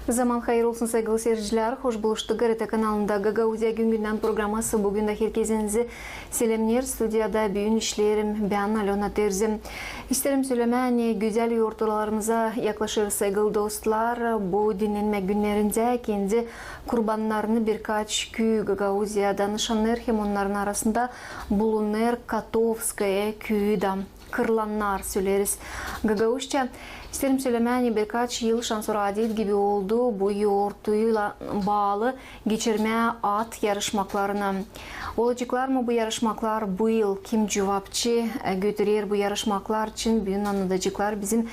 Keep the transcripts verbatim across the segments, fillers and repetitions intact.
Zaman hayır olsun, saygılı seyircilär. Hoş buluştuk GRT kanalında. Gagauziya gün-gündän programası bu gün dä herkezinizi selämneer. Studiyada büün işleerim bän, Alöna Terzi. İsteerim sölemää, ani gözäl yortularımıza yaklaşêrız, saygılı dostlar. Bu dinnenmä günnerindä kendi kurbannarını birkaç küü Gagauziyada nışannêêr, hem onnarın arasında bulunêr Kotovskoye küüyü dä. Kırlannar söleriz gagauzça. İsteerim sölemää, ani birkaç yıl şansora adet gibi oldu bu yortuylan baalı geçirmää at yarışmaklarını. Olaceklar mı bu yarışmaklar bu yıl? Kim cuvapçı, e, götürer bu yarışmaklar için, büün annadaceklar bizim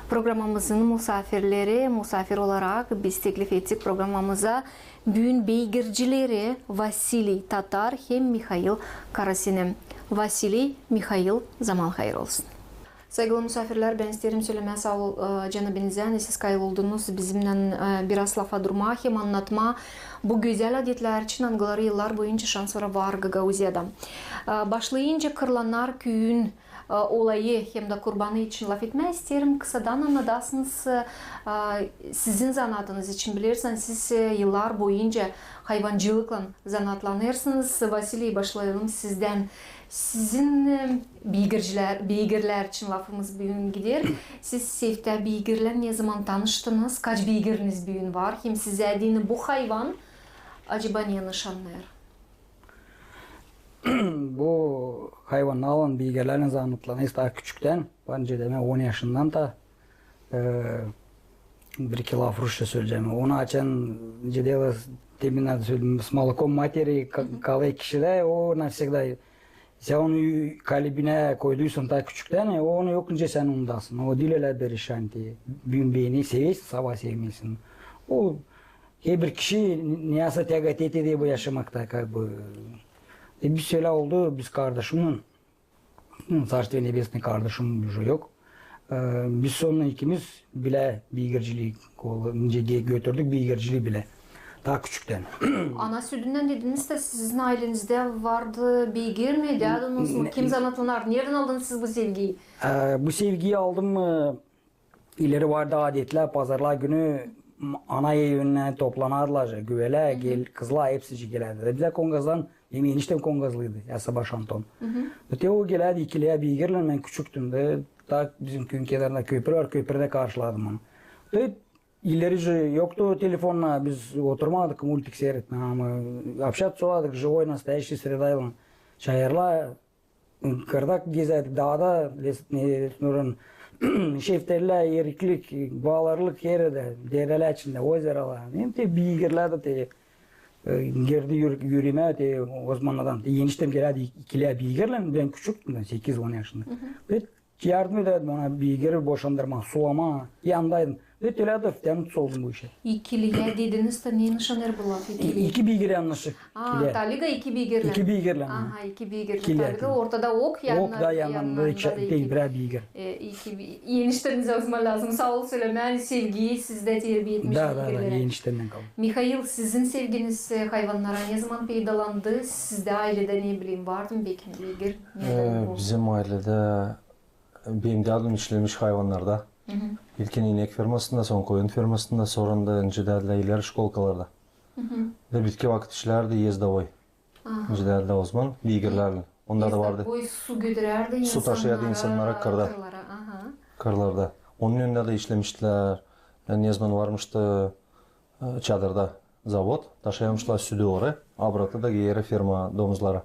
programamızın musaafirleri. Musaafir olarak biz teklif ettik programamıza büün beygircileri Vasiliy Tatar hem Mihail Karasini. Vasiliy, Mihail, zaman hayır olsun. Saygılı musaafirlär, bän isteerim sölemää saa ol, e, canı benizä, ani siz kayıl oldunuz bizimnän, e, biraz lafa durmaa hem annatmaa bu gözäl adetlär için, angıları yıllar boyunca şansora var Gagauziyada. E, başlayınca Kırlannar küüyün e, olayı hem dä kurbanı için lafetmää isteerim. Kısadan annadasınız, e, sizin zanaatınız için. Bilersiniz, siz, e, yıllar boyunca hayvancılıklan zanaatlanêrsınız. Vasiliy, başlayalım sizdän. Sizin, e, beygircilär, beygirlär için lafımız büün gider. Siz seftä beygirlän ne zaman tanıştınız? Kaç beygiriniz büün var? Hem sizä deyni bu hayvan acaba ne nışannêêr? Bu hayvannarlan, beygirlärlän zanaatlanêrız taa küçüktän. Bän, nicä deerim, on yaşından taa, e, bir-iki laf rusça söleyecäm. Onu açan, nicä deerlär, temin adı söledim, с молоком матери ka-, kalêr kişidä, o навсегда. Sän onu kalbinä koyduysan taa küçüktän, e, onu yok nicä sän unudasın. O diil ölä bir iş, ani büün beenersin, seversin, sabaa sevmeersin. O Herbir kişi ne yazık täägät eder bu yaşamakta, как бы. E, biz ölä oldu, biz kardaşımnan, Царствие Небесное, kardaşım uje yok. E, biz onunnan ikimiz bilä beygircilii, kolu-, nicä de götürdük beygircilii bilä. Taa küçüktän. Ana südündän dediniz dä, sizin aylenizdä vardı beygir mi, dädiniz mi? Kim zanaatlanardı? Neredän aldınız siz bu sevgiyi? E, bu sevgiyi aldım, e, İleri vardı adetlär, pazarlar günü m-, ana evindä toplanardılar, güvelär, gel-, kızlar hepsi gelärdilär. Bizä Kongazdan, benim eniştäm Kongazlıydı, Yasaba Şanton. Te o gelärdi ikileyä beygirlän, bän küçüktüm dä, taa bizim küüyün kenarında köpür var, köpürdä karşılardım onu. Te ileri же yoktu telefonlar, biz oturmadık multik seyretmää, ama общаться olardık, живой, настоящий средaylan. Çayırlar, kırda gezärdik, daada, les-, ne, şeftalilär, eriklik, baalarlık her erdä, derelär içindä, ozeralar. Hem te beygirlär dä te, e, girdi yür-, yürümää te o zamandan. Te eniştäm gelärdi ikileyä beygirlän, bän küçüktüm, sekiz-on yaşında. Ve yardım edärdim ona beygiri boşandırmaa, sulamaa, yandaydım. Ve ölä dä tanış oldum bu işä. İkileyä dediniz dä, ne nışannêêr bu laf, ikileyä? İki beygir yanaşı. A, taliga iki beygirlän. İki beygirlän. Aha, iki beygirlän. Taliga ortada ok, ok da yanında, yanında iki, iki, birär beygir. E, iki bi-, eniştäniz yazmaa lääzım. Saa ol sölemää, ani sevgiyi sizdä terbiya etmiş beygirlerä. Da, da, da, eniştämdän kaldı. Mihail, sizin sevginiz, e, hayvannara ne zaman peydalandı? Sizdä ayledä, ne bileyim, vardı mı beki beygir? E, bizim ayledä benim dädum işlemiş hayvannarda. İlkin inek fermasında, sora koyun fermasında, sora da nicä dädilär, ileri şkolkalarda. Ve bitki vakıt işlärdi ездовой. Nicä dädilär o zaman, beygirlärlän. Onda da vardı. Su götürärdi insannara, kırda. Kırlarda. Onun önündä dä işlemiştilär. Ne zaman varmıştı, e, Çadırda zavod, taşıyarmıştılar südü oraya, обратно da geeri ferma domuzlara.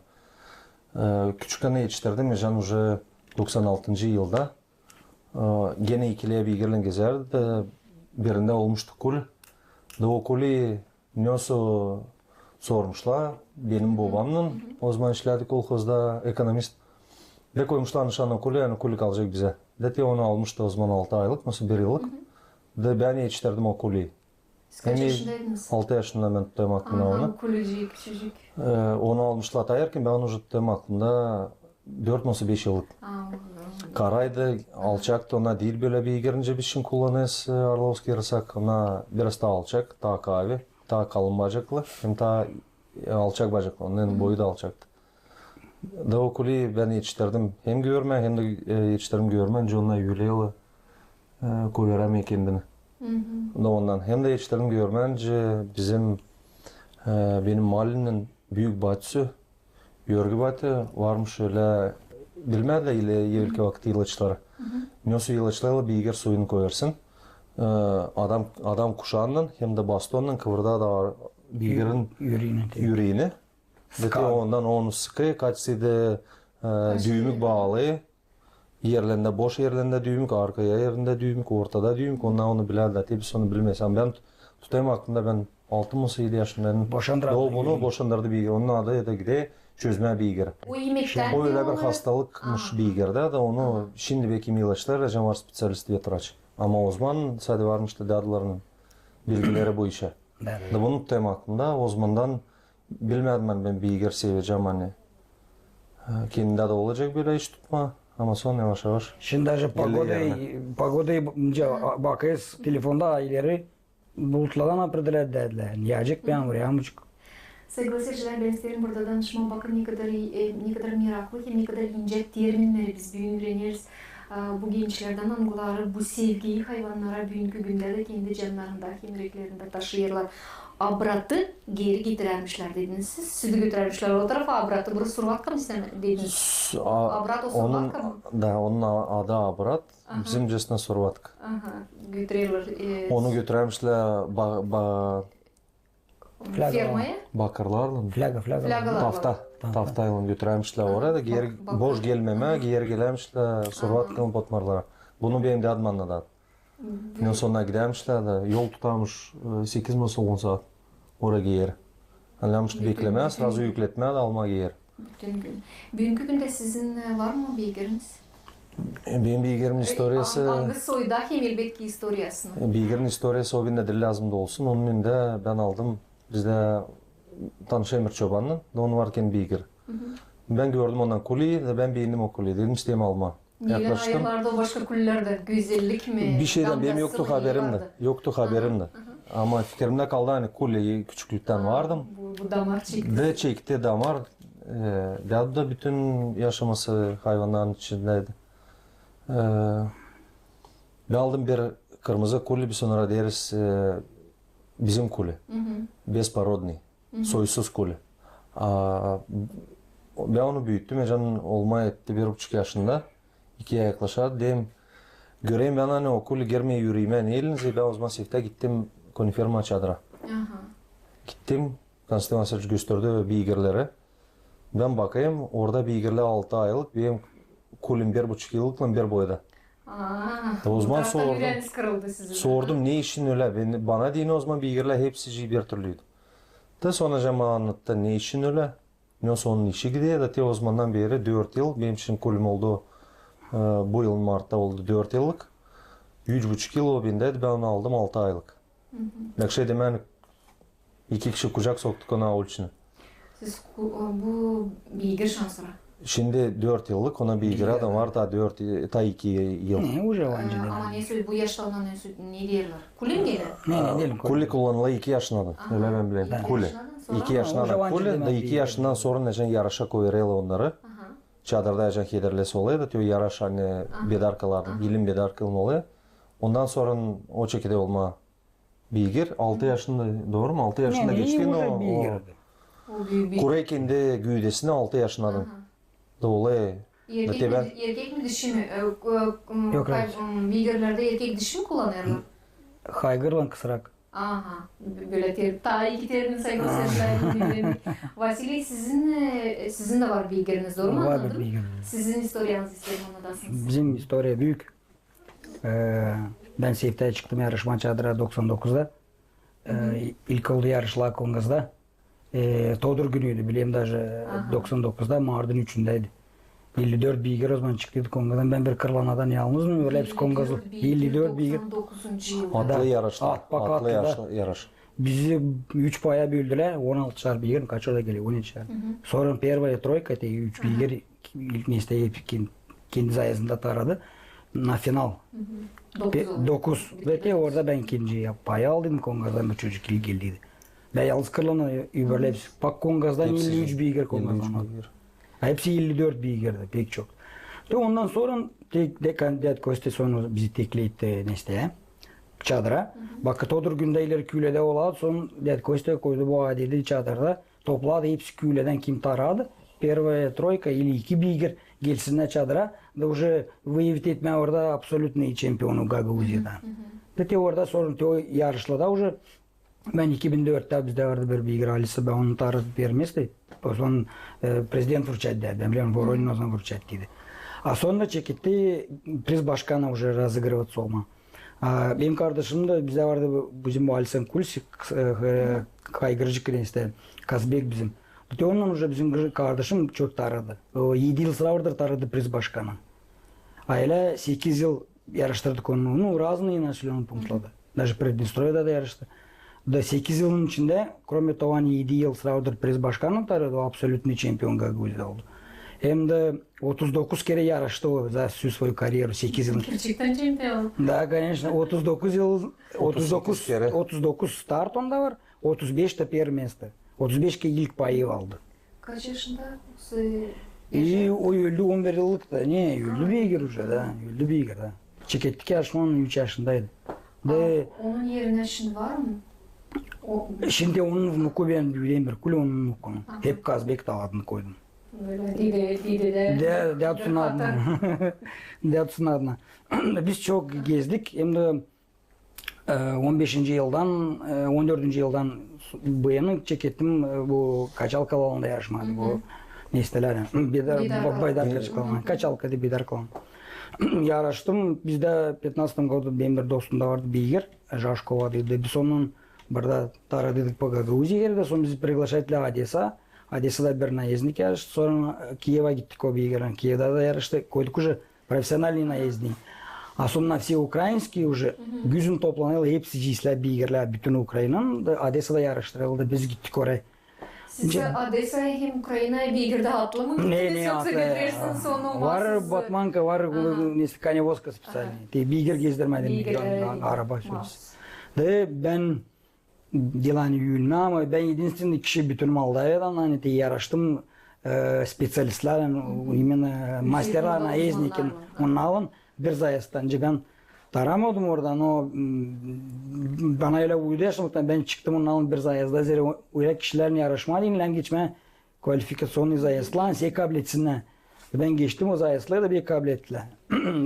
E, küçükkän etiştirdim, nicä уже doksan altıncı yılda, e, genä ikileyä beygirlän gezärdi, da birindä olmuştu kuli. Da o kuli nesä sormuşlar benim bobamnan, o zaman işlärdi kolhozda ekonomist. Da koymuşlar nışan o kuliya, ani kuli kalacek bizä. Da te onu almıştı o zaman altı aylık, nasıl bir yıllık. Da bän etiştirdim o kuliyi. Siz kaç yaşındaydınız? Altı yaşında bän tutêrım aklımda onu. Aha, kulicii, küçücük. E, onu almışlar taa erken, bän onu uje tutêrım aklımda dört nasıl beş yıllık. Karaydı, alçaktı, ona diil bölä beygir, nicä biz şindi kullanêrız, e, орловский рысак, ona biraz taa alçak, taa kaavi, taa kalın bacaklı, hem taa e, alçak bacaklı, onun boyu da alçaktı. Da o kuleyi bän etiştirdim hem görmää, hem dä, e, etiştirdim görmää, nicä onnar üüleler, e, koyuramêêr kendini. Da ondan hem dä etiştirdim görmää, nicä bizim, e, benim mahallenin büük batisi, Görgü batı varmış ölä, bilmädilär ilä evelki vakıtta yılaçları. Ne o yılaçlarlan beygir suyunu koyêrsın. E, adam, adam kuşaannan hem dä bastonnan kıvırdaa da var beygirin üreeni. Sıkar. Ondan onu sıkêr, kaç sade, e, düümük baalı. Erlerindä, boş erlerindä düümük, arka erlerindä düümük, ortada düümük, onnar onu bilärlär, te biz onu bilmeeriz. Ama bän tut-, tutêrım aklımda, bän altı mı, edi yaşındaydım. Boşandırdı beygiri. Boşandırdı beygiri. Onun adı da gidä çözmää beygiri. O ölä bir hastalıkmış beygirdä, da onu şindi bekim ilaçlar, ecem var spesialist veterinaar. Ama ozaman sade varmış da dädularının bilgileri bu işä. Da bunu tutêrım aklımda, ozamandan bilmärdim, ani bän beygir sevecäm, ani, e, kendimdä dä olacek bölä iş tutmaa, ama sora yavaş-yavaş. Şindi dä pogodaya, pogodaya bakêrız telefonda, ileri bulutlardan apredelär dädilär. Yaacek bir yaamur, yaamayacek. Saygılı seyircilär, bän isteerim burada danışmaa, bakın, ne kadar, e, ne kadar meraklı hem ne kadar incä terminneri biz büün üüreneriz. A, bu gençlerdän, angıları bu sevgiyi hayvannara büünkü gündä dä kendi cannarında hem üüreklerindä taşıyêrlar. Abratı geeri getirärmişlär dediniz siz. Südü götürärmişlär o tarafa, abratı burası Survatka mı dediniz? Abrat o Survatka mı? Da, onun a-, adı Abrat. Bizimcesine Survatka. Aha, götürerlär, e, onu götürärmişlär ba-, ba-, Fermaya? Bakırlarlan. Flaga, flaga. Flagalarlan. Tafta. Taftaylan götürärmişlär oraya da geeri, boş gelmemää, geeri gelärmişlär Survatkanın Potmarlara. Bunu benim dädüm annadı. Ne sora gidärmişlär da, yol tutarmış, e, sekiz mi, on saat. Oraya geeri. Annamış, beklemää, srazu ükletmää da almaa geeri. Bütün gün. Büünkü gündä sizin, e, var mı beygiriniz? E, benim beygirimin istoriyası. Angı soyda hem, elbetki, istoriyasını. E, beygirimin istoriyası o bendä diil lääzım da olsun. Onun nicä bän aldım. Bizdä tanışêrım bir çobannan, da onun var kendi beygiri. Bän gördüm ondan kuleyi, da bän beendim o kuleyi. Dedim, isteerim almaa. Yaklaştım. Ayırlarda o başka kulelerdä gözellik mi? Bişeydän benim yoktu haberim dä. Yoktu haberim dä. Ama fikirimdä kaldı, ani kule küçüklüktän vardım. Bu damar çekti. Da çekti damar. E, dädu da bütün yaşaması hayvannarın içindäydi. E, bän aldım bir kırmızı kule, biz onnara deeriz, e, bizim kule. Беспородный. Soysuz kule. A, bän onu büüttüm, ecän olmaa etti bir buçuk yaşında. İki ay yaklaşardı, deerim, göreyim bän, ani o kule girmeer üüreemä, neylän, bän ozaman seftä gittim koniferma çadıra. Gittim, Konstantin Vasiliç gösterdi beygirleri. Bän bakêrım, orada beygirlär altı aylık, benim kulem bir buçuk yıllıklan bir boyda. Ozaman sordum, ne için ölä? Bana deyni ozaman beygirlär hepsi bir türlüydü. Da sora ecän bana annattı, ne için ölä. Ne sora onun işi gider, da te ozamandan beeri dört yıl, benim için kulem oldu, e, bu yılın martta oldu dört yıllık. Üç buçuk yıl o bendäydi, bän onu aldım altı aylık. Bak, şey demää, ani iki kişi kucak soktuk ona uliçnı. Siz ku-, bu beygir şansora? Şindi dört yıllık ona beygir adam var, taa dört, taa iki yıl. Ne, uje var. Ama ne sö-, bu yaşta ona ne sö-, ne deerlär? Kule mi deerlär? Ne, ne deerlär, kule. Kule kullanılêr iki yaşınnadan. Ölä bän bilerim. Kule. İki yaşınnadan kule, da iki yaşından sora ecän yarışa koyêrlar onnarı. Çadırda ecän kederlesi olêr da, te o yarış, ani bedarkalar, ilin bedarkalı olêr. Ondan sora o çekidä olmaa beygir, altı yaşında, dooru mu? Altı yaşında geçti, ne, o kurêr kendi güüdesini altı yaşınnadan. Da olêr. Erkek mi, dişi mi? E, beygirlerdä erkek, dişi mi kullanêrlar? Haygırlan kısrak. Aha, bölä ter-, taa iki termin saygılı seyircilär. Vasiliy, sizin, e, sizin dä var beygiriniz, dooru mu annadım? Var bir beygirimiz. Sizin istoriyanızı isteerim, annadasınız. Bizim istoriya büük. E, bän seftä çıktım yarışmaa çadıra doksan dokuzda. E, ilk oldu yarışlar Kongazda. E, Todur günüydü, bilerim, daje doksan dokuzda, martın üçündäydi. Elli dört beygir ozaman çıktıydı Kongadan. Bän bir kırlanadan yalnızdım, ölä hepsi kongazlı. Elli dört beygir. Atlı yarış. Atlı yarış. Bizi üç paya böldülär, on altışar beygir, kaç o da geler, on yedişer. Sora первая тройка, te üç beygir, ilk mestayı kendi zayasında taradı. Na final. Dokuz. Ve te orada bän ikinci payı aldım, Kongazdan bir çocuk ilk geldiydi. Vä yalnız kırılanı öbürlä hepsi. Bak, Kongazdan elli üç beygir Kongazdan aldı. Hepsi elli dört beygirdi, pek çok. Da ondan sora tek, de, Däd Kostya sora bizi teklif etti, neysä, çadıra. Bak, Todur Gündä ileri Küülä dä olardı, sora Däd Kostya koydu bu adeti çadırda. Topladı hepsi Küülädän kim taradı. Первая тройка или iki beygir gelsinnär çadıra. Da уже выявить etmää orada абсолютный чемпиона Gagauziyadan. Da te orada sora te o yarışlarda уже bän iki bin dörttä bizdä vardı bir beygir Alisa, bän onu taradım первое место. O zaman, e, президент вручать derdi. Bän bilerim, Voronin o zaman вручать derdi. A sora çeketti приз başkana уже разыгрываться olmaa. A, benim kardaşım da, bizdä vardı bu, bizim bu Alisan Kulsik, e, e, kaygırıcı, neysä, Kazbek bizim. Te ondan уже bizim kardaşım çok taradı. O edi yıl sıra vardır taradı приз başkana. A ölä sekiz yıl yarıştırdık onu, ну, разные населённые пунктlarda. Даже Приднестровьеда da yarıştı. Da sekiz yılın içindä, кроме того, ani edi yıl sıra vardır приз başkana taradı, o абсолютный чемпион Gagauziyada oldu. Hem dä otuz dokuz kerä yarıştı o za всю свою карьеру, sekiz yılın. Gerçektän çempion. Da, конечно, otuz dokuz yıl, otuz dokuz, otuz dokuz kerä, otuz dokuz start onda var, otuz beş tä первое место. Otuz beş kerä ilk payı aldı. Kaç yaşında? E, o öldü on bir yıllıktı. Ne, öldü beygir уже, da, öldü beygir, da. Çekettik yarışmanı, üç yaşındaydı. Da onun erinä şindi var mı? Şindi onun vnuku, bän büüdäm bir külä onun vnukunun. Hep Kazbek adını koydum. Ölä, dide, dide dä. Dä, dä, dä, dä. Biz çok gezdik, hem dä, e, on beşinci yıldan, e, on dördüncü yıldan bu yana çekettim, e, bu kaçalkalarında yarışmaa, bu nesnelär, bidar, baydarka kaçalkalarında. Kaçalka deyni, bidarkalarında. Yarıştım, bizdä в пятнадцатом году benim bir dostum da vardı, beygir, Jaşkov adıydı. Biz onunnan burada taradıydık по Гагаузии, da sora bizi приглашать ettilär Odesa. Odesada bir naezdnik yarıştı, sora Kiyeva gittik o beygirlän. Kiyevda da yarıştı, koyduk уже профессиональный наездник. A sora всеукраинский уже, güzün toplanıldı, hepsi ciislär, beygirlär, bütün Ukrainanın, da Odesada yarıştırıldı, biz gittik oraya. Siz Odesaya hem Ukrainaya beygirdä atlı mı gittiniz, yoksa getirersiniz onu? Var batmanka, var, neysä, коневозка специальный. Te beygir gezdirmää deyni, araba sürüsü. Da bän Dilanı ülmää, ama bän единственный kişi bütün Moldaviyadan, ani te yarıştım, e, специалистлärlän, именно мастера наездники, onnarlan bir zayazdtan cıgan taramadım orada, no, m, bana ölä uydu yaşamnıktan, bän çıktım onnarlan bir zayazda, zerä ölä kişilerlän yarışmaa deyni, geçmää квалификационный zayazdtan, seni kabul etsinnär. Bän geçtim o zayazdları da, beni kabul ettilär.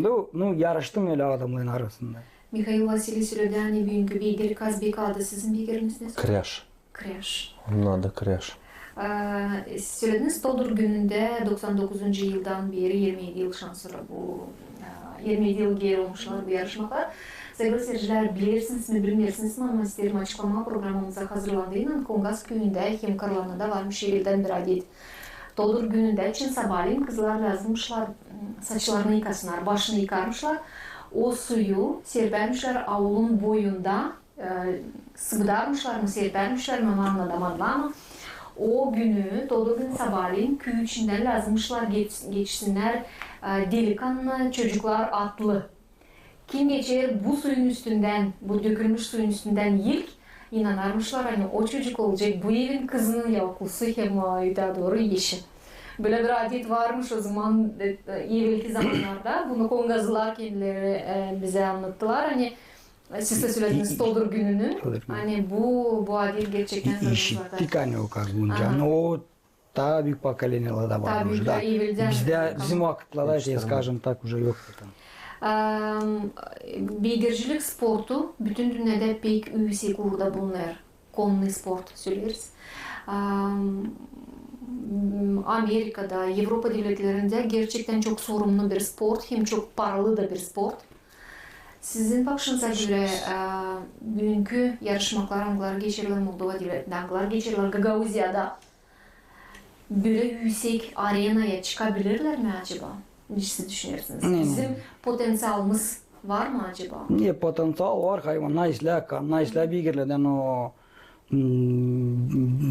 Nu, nu, yarıştım ölä adamların arasında. Mihail Vasiliy söledi, ani büünkü beygir Kazbek adı sizin beygiriniz ne? Kreš. Kreš. Onun adı Kreš. E, siz sölediniz, Todur günündä doksan dokuzuncu yıldan beeri, irmi edi yıl şansora bu, e, irmi edi yıl geeri olmuşlar bu yarışmaklar. Saygılı seyircilär, bilersiniz mi, bilmeersiniz mi, ama isteerim açıklamaa, programamıza hazırlandıynan Kongaz küüyündä hem Karlanada varmış eveldän bir adet. Todur günündä çın sabaalän kızlar lääzımmışlar, m, saçlarını yıkasınnar, başını yıkarmışlar. O suyu serpärmişlär aulun boyunda, e, sıbıdarmışlar mı, serpärmişlär mi, onu annadamadılar, ama o günü, Todur gün sabaalän küü içindän lääzımmışlar geç-, geçsinnär, e, delikannı çocuklar atlı. Kim geçer bu suyun üstündän, bu dökülmüş suyun üstündän ilk, inanarmışlar, ani o çocuk olacek bu evin kızının yavuklusu hem, e, taa dooru eşi. Bölä bir adet varmış o zaman, e, e, evelki zamannarda. Bunu kongazlılar kendileri, e, bizä annattılar. Ani siz dä sölediniz Todur gününü. Todur günü. Ani bu, bu adet gerçektän işittik, ani o как бы, ani o taa büük pokoleniyalarda var. Taa büük, da, eveldän. Bizdä, bizim vakıtlarda, скажем так, уже yoktu. Am, beygircilik sportu bütün dünnedä pek üüsek uurda bulunêr. Konnıy sport söleeriz. Am, Amerikada, Evropa devletlerindä gerçektän çok sorumnu bir sport, hem çok paralı da bir sport. Sizin bakışınıza görä, e, büünkü yarışmaklar, angıları geçiriler Moldova devletindä, angıları geçiriler Gagauziyada, bölä üüsek arenaya çıkabilirlär mi acaba? Neçin siz düşünersiniz? Bizim potenţialımız var mı acaba? Ne potenţial var, hayvan, naisle, naisle beygirlerdän o, m,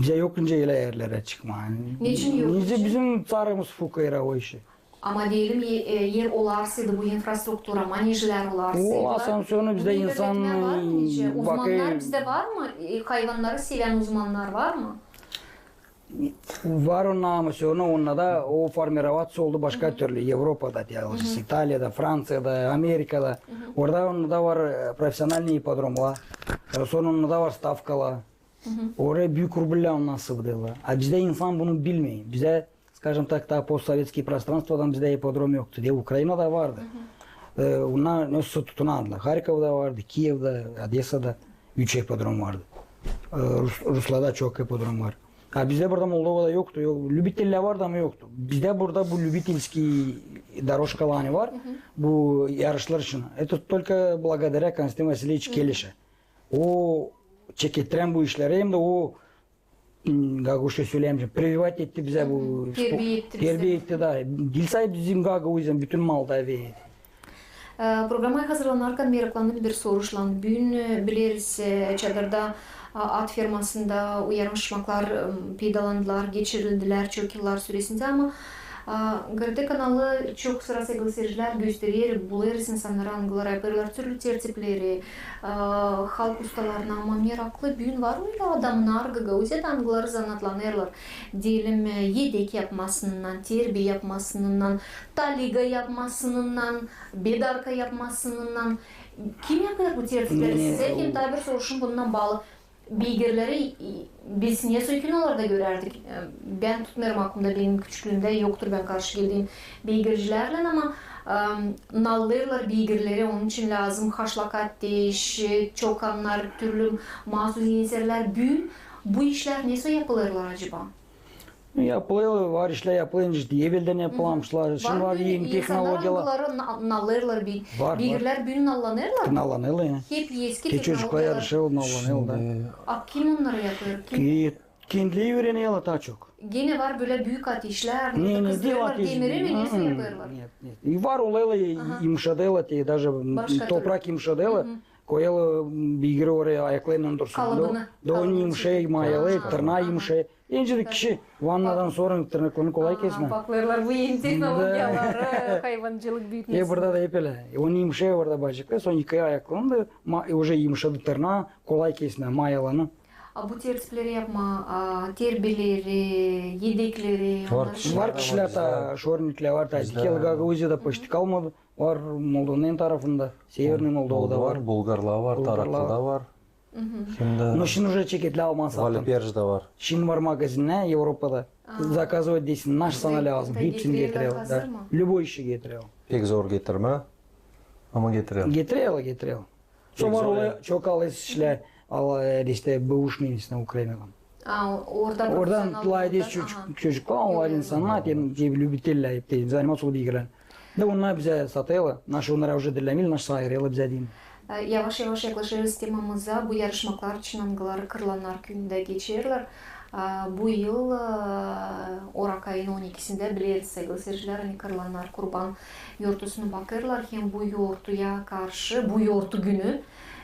bizä yok nicä ölä erlerä çıkmaa. Neçin yok? Nicä bizim ţarımız fukara o işi. Ama deyelim, e, e, er olarsaydı, bu infrastruktura, manejlär olarsaydı. O asansörünü bizdä insan bakêr. Uzmannar bizdä var mı? E, hayvannarı sevän uzmannar var mı? Var onnar, ama sora onnar da o formirovatsä oldu başka türlü. Evropada, ya, İtaliyada, Franţiyada, Amerikada. Orada onnar da var, e, profesionalnıy ipodromlar. E, sora onnar da var stavkalar. Oraya büük rublär onnar sıvadêrlar. A bizdä insan bunu bilmeer. Bizdä, скажем так, taa постсоветский пространстводан bizdä ipodrom yoktu. De Ukrainada vardı. E, onnar nasıl tutunadılar. Harkovda vardı, Kiyevda, Odesada üç ipodrom vardı. E, Rus-, Ruslarda çok ipodrom var. A bizdä burada Moldovada yoktu. Yok, любительлär vardı, ama yoktu. Bizdä burada bu любительский дорожкалар var. Bu yarışlar için. Это только благодаря Konstantin Vasilyeviç Kelişä. O çekettirän bu işleri, hem dä o, m, gagauzça söleyämeyecäm, прививать etti bizä bu, terbiye etti bizä. Terbiye etti da. Diil sade bizim Gagauziyada, bütün Moldoviyada. E, programaya hazırlanarkan meraklandım bir soruşlan. Büün, e, bileriz, e, Çadırda, a, at fermasında uyarışmaklar, e, peydalandılar, geçirildilär çok yıllar süresindä, ama A, GRT kanalı çok sıra, saygılı seyircilär, gösterer, bulêrız insannarı, angıları yapêrlar türlü tertipleri, a, halk ustalarını, ama meraklı, büün var mı ölä adamnar Gagauziyada, angıları zanaatlanêrlar, deyelim, e, edek yapmasınnan, terbiye yapmasınnan, taliga yapmasınnan, bedarka yapmasınnan? Kim yapêr bu tertipleri? Sizä hem taa bir soruşum bununnan baalı. Beygirleri, e, biz ne soykinolarda görärdik. E, bän tutmêêrım aklımda, benim küçüklüümdä yoktur bän karşı geldiim beygircilärlän, ama, e, nallêêrlar beygirleri, onun için lääzım haşlak ateş, e, çokannar, türlü maasuz enserlär. Büün bu işlär nesoy yapılêrlar acaba? Yapılêr, var işlär yapılêr, işte, eveldän yapılamışlar. Şindi var eni tehnologiyalar. İnsannar angıları na-, nallêêrlar, bi-, beygirlär büün nallanêrlar. Nallanêrlar, ya. Hep eski tehnologiyalar. Çocuklar yarışêr, nallanêrlar da. A kim onnarı yapêr? Kim? Kendileri üürenêrlar taa çok. Genä var bölä büük ateşlär, ne, ne, kızdırêrlar demiri mi, nesoy yapêrlar? Var olêrlar, yımışadêrlar te, даже toprak yımışadêrlar. Koyêrlar beygiri oraya, ayaklarınnan dursun. Kalıbını. Da o yımışêêr, mayalı, tırnaa yımışêêr. Nicä dä kişi vannadan sora tırnaklarını kolay kesmää. Baklêêrlar bu eni tehnologiyaları, hayvancılık büütmesin. E, burada da hep ölä. Onu yımışêêr burada bacakları, sora yıkêêr ayaklarını da, ma-, e, уже yımışadı tırnaa, kolay kesmää, mayalanı. A bu tertipleri yapmaa, a, terbiyeleri, edekleri, var kişilär, taa şorniklär var, taa diil Gagauziyada почти kalmadı. Var Moldovanın tarafında, Severnıy Moldovada var. Bulgarlar var, taraklıda var. Şindi, no, şindi уже çeketlär almaa satın. Valiperzda var. Şindi var magazinnär Evropada. Zakazıvat desin, ne sana lääzım, hepsini getirerlär. Любой işi getirerlär. Pek zor getirmää, ama getirerlär. Getirerlär, getirerlär. Sora var olêr, çok alış işlär, işte, бэушный, işte, Ukrainadan. Oradan lafederiz, çocuklar, var insannar, te, любительlär, te, заниматься olêr beygirlän. Da onnar bizä satêrlar, naşı onnara уже dilemeyli, naşı ayırêrlar bizä deyni. E, yavaş-yavaş yaklaşêrız temamıza. Bu yarışmaklar için, angıları Kırlannar küüyündä geçerlär. E, bu yıl, e, orak ayın on ikisindä, bileriz, saygılı seyircilär, ani Kırlannar Kurban yortusunu bakêrlar, hem bu yortuya karşı, bu yortu günü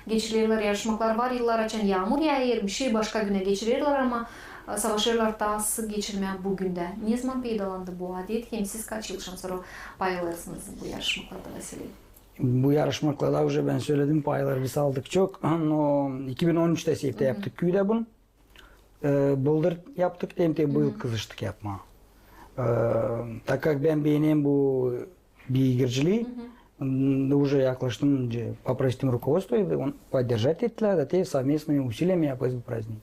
geçirerlär yarışmaklar. Var yıllar, açan yaamur yaaêr, bişey, başka günä geçirerlär, ama, e, savaşêrlar taa sık geçirmää bu gündä. Ne zaman peydalandı bu adet, hem siz kaç yıl şindi sora payalêrsınız bu yarışmaklarda, Vasiliy? Bu yarışmaklarda, уже bän söledim, payları biz aldık çok. No iki bin on üçtä sefte yaptık küüdä bunu. E, bıldır yaptık, hem te bu yıl kızıştık yapmaa. E, так как bän beenerim bu beygirciliyi, m, уже yaklaştım, pопросил rukovodstvo, он поддержать ettilär, da te совместными усилиями yapêrız bu праздник.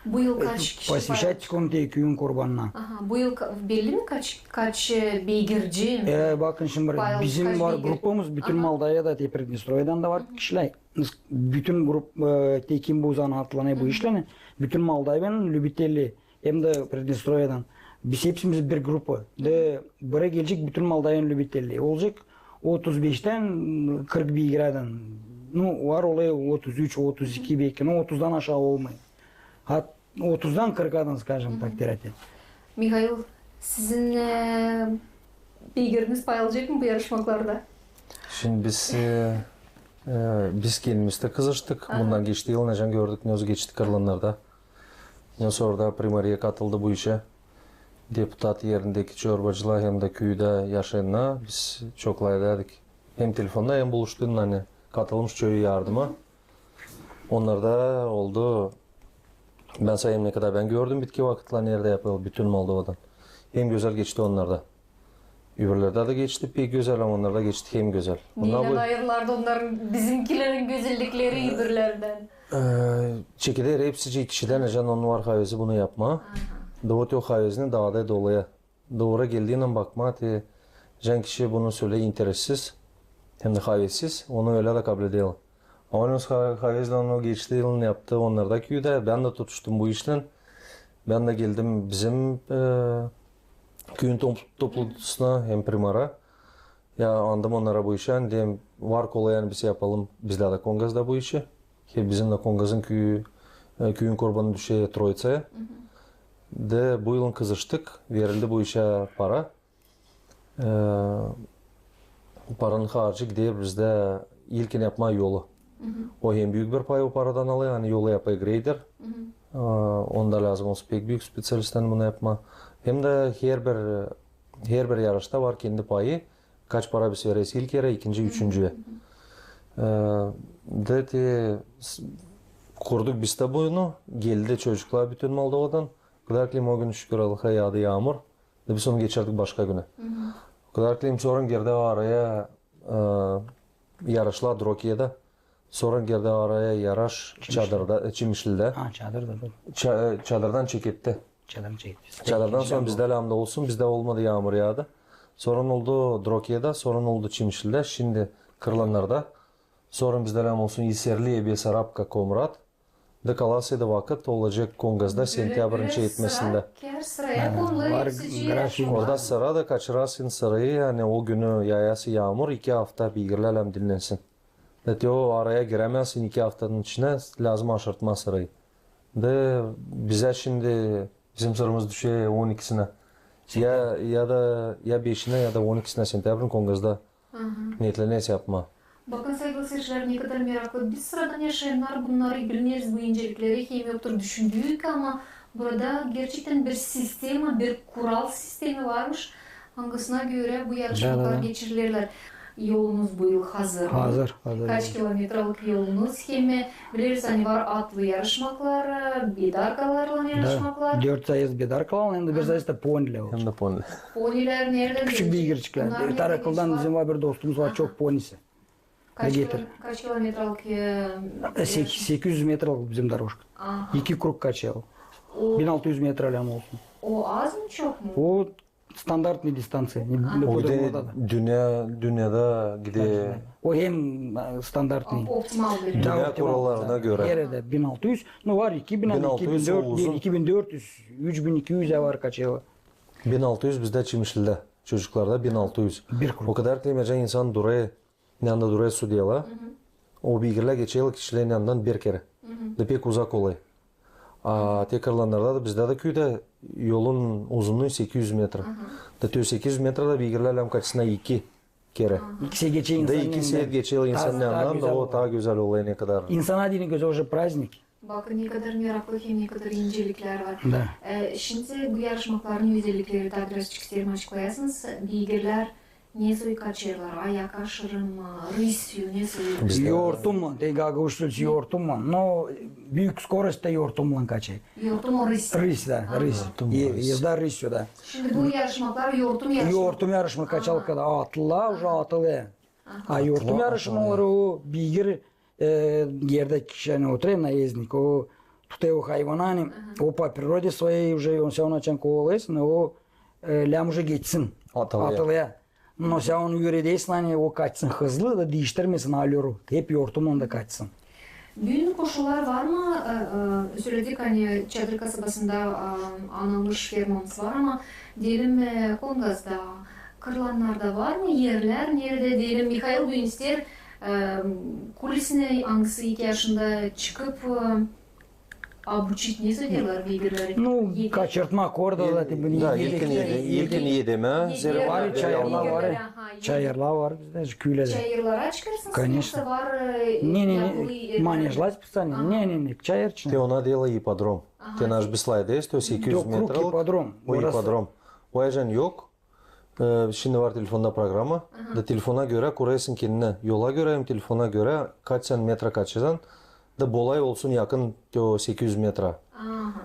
Bu yıl kaç kişi посвящать ettik onu te küüyün kurbanına. Aha, bu yıl ka-, belli mi kaç, kaç, e, beygirci? E, bakın şindi, bizim var grupamız, bütün Moldoviyada, te Pridnestrovyedan da var kişilär. Bütün grup, e, te kim bu zanaatlanêr, bu işleni, bütün Moldoviyanın любителleri, hem dä Pridnestrovyedan. Biz hepsimiz bir grupa. Da buraya gelecek bütün Moldoviyanın любителleri. Olacek otuz beştän kırk beygirä dän. No, var olêr otuz üç, otuz iki beki, no, otuzdan aşaa olmêêr. Hat-, otuzdan kırka dän, скажем так, te. Mihail, sizin, e, beygiriniz payalacek mı bu yarışmaklarda? Şindi biz, e, e, biz kendimiz dä kızıştık. Aha. Bundan geçti yıl, nicä gördük, ne geçti Kırlannarda. Ondan sora da Primariya katıldı bu işä. Deputat erindeki çorbacılar hem dä küüdä yaşayannar, biz çoklaydaydık. Hem telefonda, hem buluştuynnan, ani katılmış çoyu yardıma. Onnarda oldu. Bän sayêrım, ne kadar bän gördüm bitki vakıtları neredä yapêr, bütün Moldovadan. Hem gözäl geçti onnarda. Öbürlerdä dä geçti pek gözäl, ama onnarda geçti hem gözäl. Neylän ayırılardı onnarın, bizimkilerin gözellikleri öbürlerdän? E, çekeder hepsicii kişidän, nicä onun var havezi bunu yapmaa. Da o havezini daadı da olêr. Dooru geldiynän bakmaa, te, nicä kişi bunu sölää interessiz hem dä havessiz, onu ölä dä kabledäl. Ama onun ha-, havezlän onu geçti yılın yaptı onnarda küüdä. Bän dä tutuştum bu işlän. Bän dä geldim bizim, e, küüyün top-, toplantısına hem primara. Ya, andım onnara bu işi, ani deerim, var kolay, ani biz yapalım bizdä dä Kongazda bu işi. Hem bizim dä Kongazın küüyü, e, küüyün kurbanı düşer Troitsaya. Da bu yılın kızıştık, verildi bu işä para. E, paranın harcı gider bizdä ilkin yapmaa yolu. O hem büük bir pay o paradan alêr, ani yolu yapêr greyder. E, onda lääzım olsun pek büük specialistlän bunu yapmaa. Hem dä herbir, herbir yarışta var kendi payı. Kaç para biz vereriz ilk kerä, ikinci, üçüncüyä. E, da te s-, kurduk biz dä bunu, geldi çocuklar bütün Moldovadan. O kadar ki o gün, şükür Allaha, yaadı yaamur. Da biz onu geçirdik başka günä. O kadar ki sora girdi araya, e, yarışlar Drokiyada. Sora girdi araya yarış Çadırda, e, Çimişlidä. Ha, Çadırda, dooru. Ça-, e, Çadırdan çeketti. Çadırdan sora bizdä lääzım da olsun, bizdä olmadı, yaamur yaadı. Sora oldu Drokiyada, sora oldu Çimişlidä, şindi Kırlanlarda. Sora bizdä lääzım olsun İserli, Besarabka, Komrat. Da kalan sade vakıt olacek Kongazda sentyabrın çetmesindä. Orada sıra da kaçırasın sırayı, ani o günü yayasın yaamur, iki afta beygirlär lääzım dinnensin. Da te o araya girämezsin iki aftanın içinä, lääzım aşırtmaa sırayı. Da bizä şindi bizim sıramız düşer on ikisinä. Ya, ya da, ya beşinä, ya da on ikisinä sentyabrın Kongazda neetleneriz yapmaa. Bakın, saygılı seyircilär, ne kadar meraklı. Biz sıradan yaşayannar bunnarı bilmeeriz, bu incelikleri hem yoktur düşündüük, ama burada gerçektän bir sistema, bir kural sistemi varmış, angısına görä bu yarışmaklar geçirilerlär. Yolunuz bu yıl hazır mı? Hazır, hazır. Kaç kilometralık yolunuz hem, e, bileriz, ani var atlı yarışmaklar, e, bedarkalarlan yarışmaklar. Dört zayezd bedarkalarlan, hem dä bir zayezd da ponilär olacek. Hem dä ponilär. Ponilär neredä? Küçük beygirçiklär. Tarıklıdan bizim var bir dostumuz var, çok ponisi. Kaç kilo-, kaç kilometralık, e, e, sek-, sekiz üz metralık bizim дорожка. İki krug kaçêr. Bin altı üz metra lääzım olsun. O az mı, çok mu? O standartnıy distanţiya. O bir dä dünnä, dünnedä gider. O hem, e, standartnıy. Optimal bir. Dünnä kurallarına görä. Neredä bin altı üz, nu var iki bin, iki bin dört üz, üç bin iki üz var kaçêr. Bin altı üz bizdä Çimişlidä. Çocuklarda bin altı üz. Bir krug. O kadar ki, nicä insan durêr, neredä durêr sudyalar. O beygirlär geçerlär kişilerin yanından bir kerä. Da pek uzak olêr. A te Kırlanlarda da, bizdä dä küüdä yolun uzunluyu sekiz üz metra. Da te o sekiz üz metrada beygirlär lääzım kaçsınnar iki kerä. İkisi geçer insanın yanından. Da ikisi geçer insanın yanından, da o taa gözäl olêr ne kadar. İnsana deyni gözä уже праздник. Bakın, ne kadar meraklı hem ne kadar inceliklär var. Da. E, şindi bu yarışmakların özellikleri taa birazçık isteerim açıklayasınız. Beygirlär ne soy kaçêrlar, ayak aşırı mı, rısью, ne soy? Yortumlan, te gagauzça yortumlan. No, büük skorostta yortumlan kaçêr. Yortum o rıсь. Rıсь, da, rıсь. Езда рысью, da. Şindi bu yarışmaklar yortum yarışmak. Yortum yarışmak, kaçalkada atlılar, уже atlılar. A yortum yarışmaları o beygir e, erdä kişi, ani oturêr наездник, o tutêr o hayvanı, ani o по природе своей уже, on sä onu açan kovalêêrsın, o, e, lääzım уже geçsin. Atılıya. Atılıya. No sä onu üüredäsin, ani o kaçsın hızlı da diiştirmesin alöru. Hep yortumlan da kaçsın. Büün koşular var mı? E, e, söledik, ani Çadır kasabasında, e, anılmış fermamız var, ama deyelim, e, Kongazda, Kırlanlarda var mı erlär, neredä, deyelim, Mihail büün isteer, e, kulisinä, angısı iki yaşında çıkıp, e, обучить, ne söleerlär, beygirleri? Nu, kaçırtmaa, korda da, te bunu. Da, ilkin yedemää, ilkin yedemää. Var, çayırlar var. Çayırlar var bizdä, küüdä dä. Çayırlara çıkêrsınız, yoksa var, e, ne, ne, ne, манежлар специальный? Ne, ne, ne, çayır için. Te ona deerlär ipodrom. Te naş bislaydês, to sekiz üz metralık. Yok, ipodrom. O ipodrom. Boyacan yok. E, şindi var telefonda programa. Da telefona görä kurêrsın kendinä. Yola görä hem telefona görä kaç sän metra kaçacan. Da bolay olsun yakın o sekiz üz metra.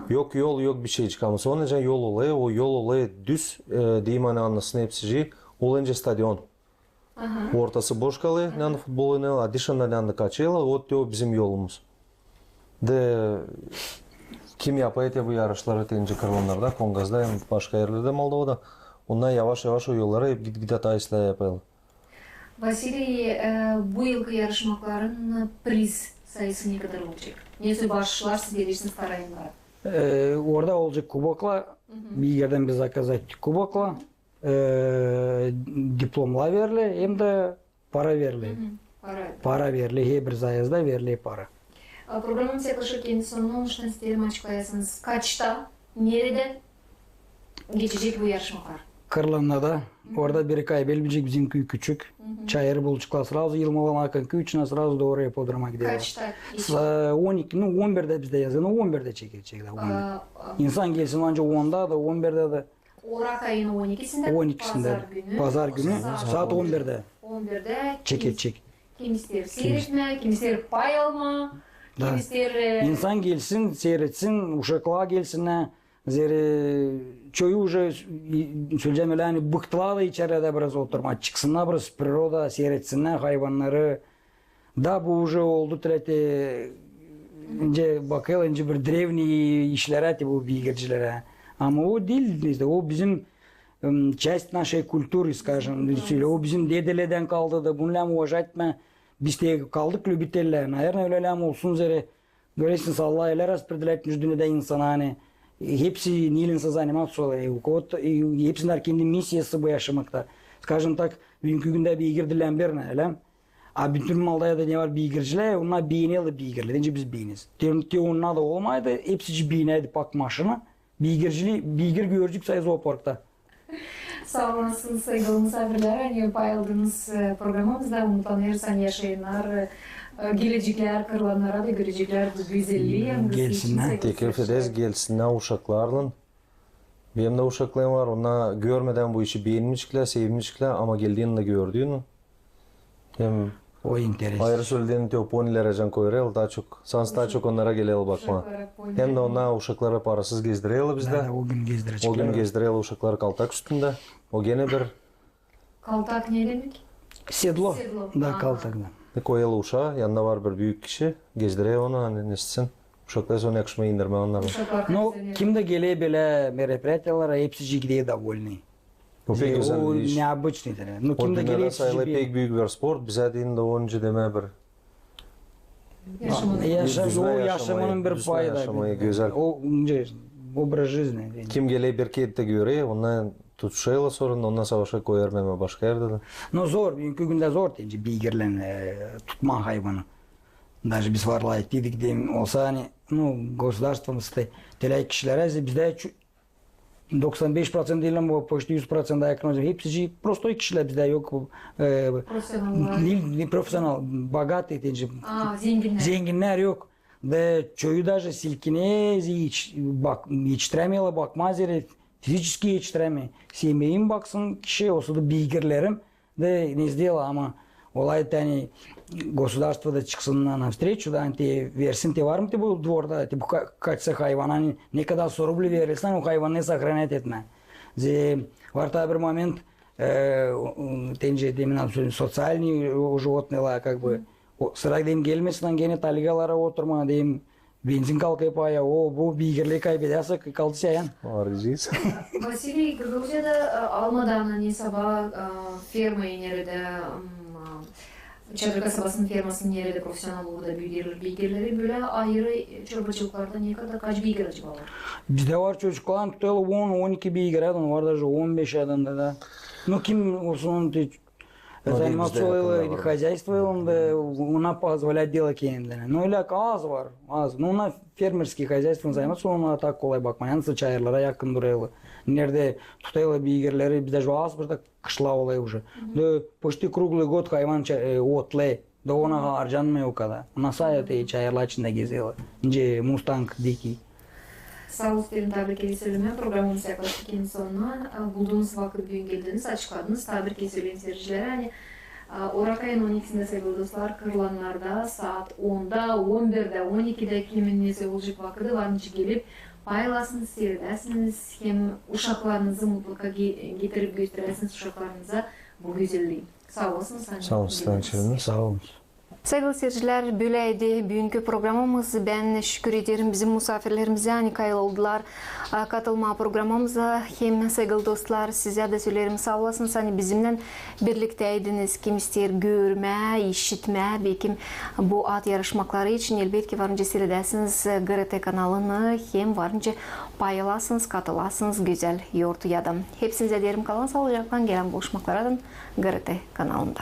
Yok yol, yok bir şey çıkamaz. Onnacan yol olayı, o yol olayı düz, e, deyim, ani annasın hepsicii. Olunca stadion. Ortası boş kalêr, neredä futbol oynêêrlar, a dışında neredä kaçêrlar, o, o bizim yolumuz. Da kim yapêr te bu yarışları, te nicä Kırlanlarda, Kongazda hem başka erlerdä Moldovada, onnar yavaş-yavaş o yolları hep git-git ata islää yapêrlar. Vasiliy, e, bu yılkı yarışmakların priz sayısı ne kadar olacek? Nesoy baaşlar siz verersiniz karayınlara? E, orada olacek kuboklar, bir erdän biz zakaz ettik kuboklar, e, diplomlar veriler, hem dä para veriler. Para veriler, herbir zayazda veriler para. A, programamız yaklaşêr kendi sonuna, onuştan isteerim açıklayasınız, kaçta, neredä geçecek bu yarışmaklar? Kırlanlarda, orada biri kaybelmeyecek, bizim küü küçük. Çayırı bulaceklar srazu, Yılmalanakın küüçünä srazu dooru ipodroma giderlär. Kaçta geçecek? On iki, nu, on birdä bizdä yazılı, nu, on birdä çekecekler. İnsan gelsin anca onda da, on birdä dä. Orak ayının on ikisindä, on ikisindä, pazar günü. Pazar günü, saat on birdä. On birdä çekecek. Kim isteer siiretmää, kim isteer pay almaa, kim isteer, e, insan gelsin, siiretsin, uşaklar gelsinnär. Zerä çoyu uje, söleyecäm ölä, ani bıktılar da içeridä biraz oturmaa. Çıksınnar biraz priroda, siiretsinnär hayvannarı. Da bu uje oldu tretye, nicä bakêrlar, nicä bir drevniy işlerä, te bu biygircilerä. Ama o diil, işte, o bizim, em, часть нашей культуры, скажем, o bizim dedelerdän kaldı da, bununnan uvaža etmää. Biz te kaldık lübitelä, наверно, ölä lääzım olsun zerä. Görersiniz, Allah ölä распределяет между dünnedä insana, ani, e, hepsi нельзя заниматься olêr. E, hepsinin kendi missiyası bu yaşamakta. Скажем так, büünkü gündä biygir diil, ölä mi? A bütün Moldovada ne var biygircilär, onnar beenerlär biygirleri, deyni biz beeneriz. Te, te onnar da olmaydı, hepsicii beenärdi pak maşını. Biygirciliyi, biygir görecek sansın zooparkta. Saa olun, saygılı musaafirlär, ani pay aldınız, e, programamızda. Umutlanêrız, ani yaşayannar, e, geleceklär kırlannara da göreceklär bu gözellii. Gelsinnär. Teklif ederiz, gelsinnär uşaklarlan. Benim dä uşaklarım var, onnar görmedän bu işi beenmeyeceklär, sevmeyeceklär, ama geldiinä gördüünä. Hem o interesno. Ayrı sölediinä, te o ponilerä can koyêrlar, taa çok, sansın taa çok onnara gelerlär bakmaa. Hem dä onnar uşakları parasız gezdirerlär bizdä. Da, o gün gezdirecekler. O gün gezdirerlär uşakları kaltak üstündä. O genä bir... Kaltak ne demek? Sedlo. Sedlo. Da, kaltak, da. Koyêrlar uşaa, yanında var bir büük kişi, gezdirer onu, ani nessin. Uşaklar sora yakışmêêr indirmää onnarı. Ну, kim dä geler bölä мероприятиелерä, hepsicii gider довольный. O pek gözäl bir iş. Необычный, da. Ну, kim dä geler, hepsicii... O dünnedä sayılêr pek büük bir sport, bizä deyni dä onca demää bir... Yaşamanın. Yaşa-, o yaşamanın bir payı da. Yaşamayı gözäl. O, nicä, образ жизни. Kim geler bir kerä dä görer, ondan tutuşêrlar sora, ondan savaşa koyêr meni başka erdä dä. Ну, zor, büünkü gündä zor, deyni, biygirlän, e, tutmaa hayvanı. Даже biz var lafettiydik, deyni, olsa, ani, ну, государствомuz te, telä kişilerä, bizdä doksan beş proţent diil, ama почти üz proţent yakın olacek. Hepsicii prostoy kişilär, bizdä yok, e, profesionallar. Diil, ne profesional, богатый, deyni. A, zenginnär. Zenginnär yok. Da çoyu даже silkinä, hiç bak-, etiştirämeerlär, bakmaa zerä, физически etiştirämeer. Sevmeerim baksın kişi, olsa da biygirlerim. Da ne сделал, ama olay te, ani государство da çıksın навстречу, da, ani te versin, te var mı te bu dvorda, te bu ka-, kaçsa hayvan, ani ne kadar sorumlu verilsin, o hayvanı сохранять etmää. Zerä var taa bir moment, e, o, o, deyni, deyni, социальный, o, животныйлар, как бы, o, sıra, deyni, gelmesin, ani genä taligalara oturmaa, deyni, benzin kalkêr paya, o, bu biygirleri kaybedärsek, kaldı sän. Arayacez. Vasiliy, Gruziyada, e, almadan, ani sabaa, e, fermaya neredä, m, e, Çadır kasabasının fermasının neredä profesional olup da büüderlär biygirleri, bölä ayırı çorbaçılıklarda ne kadar, kaç biygir acaba var? Bizdä var, çocuklar tutêrlar on, on iki biygir, var даже on beş adında da. Ну, kim olsun, te Заниматься olêrlar hozaystvoylan da, ona pozvolät dela kendinä. Ну, ölä az var, az. Ну, ona фермерский хозяйствоен заниматься, ona taa kolay bakmaa. Yalnız çayırlara yakın durêrlar. Neredä tutêrlar biygirleri, bizdä şu az burada kışla olêr uje. Da почти круглый год hayvan ça-, e, otlêêr. Da ona harcanmêêr o kadar. Ona sade te çayırlar içindä gezerlär. Nicä мустанг дикий. Saa ol, isteerim taa bir kerä sölemää, programamız yaklaştı kendi sonuna. Buldunuz vakıt, büün geldiniz, açıkladınız. Taa bir kerä söleyim sizinnän, ani Orakayın on ikisindä, sayılı dostlar, kırılanlarda saat onda, on birdä, on ikidä, kimin nesoy olacek vakıdı, var nicä gelip paylaşasınız, siiredäsiniz, hem uşaklarınızı mutlaka ge-, getirip gösteräsiniz uşaklarınıza bu gözellii. Saa olasınız, ani geldiniz. Saa olun. Sayılı siircilär, böleydi büünkü programamız. Bän şükür ederim bizim musaafirlerimizä, ani kayıl oldular katılmaa programamıza. Hem, sayılı dostlar, sizä dä söleerim, saa olasınız, ani bizimnän birliktäydiniz. Kim isteer görmää, işitmää, bekim bu at yarışmakları için, elbetki, var nicä siiredäsiniz GRT kanalını hem var nicä paylaşasınız, katılasınız gözäl yortuya da. Hepsinizä deerim, kalın saalıcaklan, gelän buluşmaklardan GRT kanalında.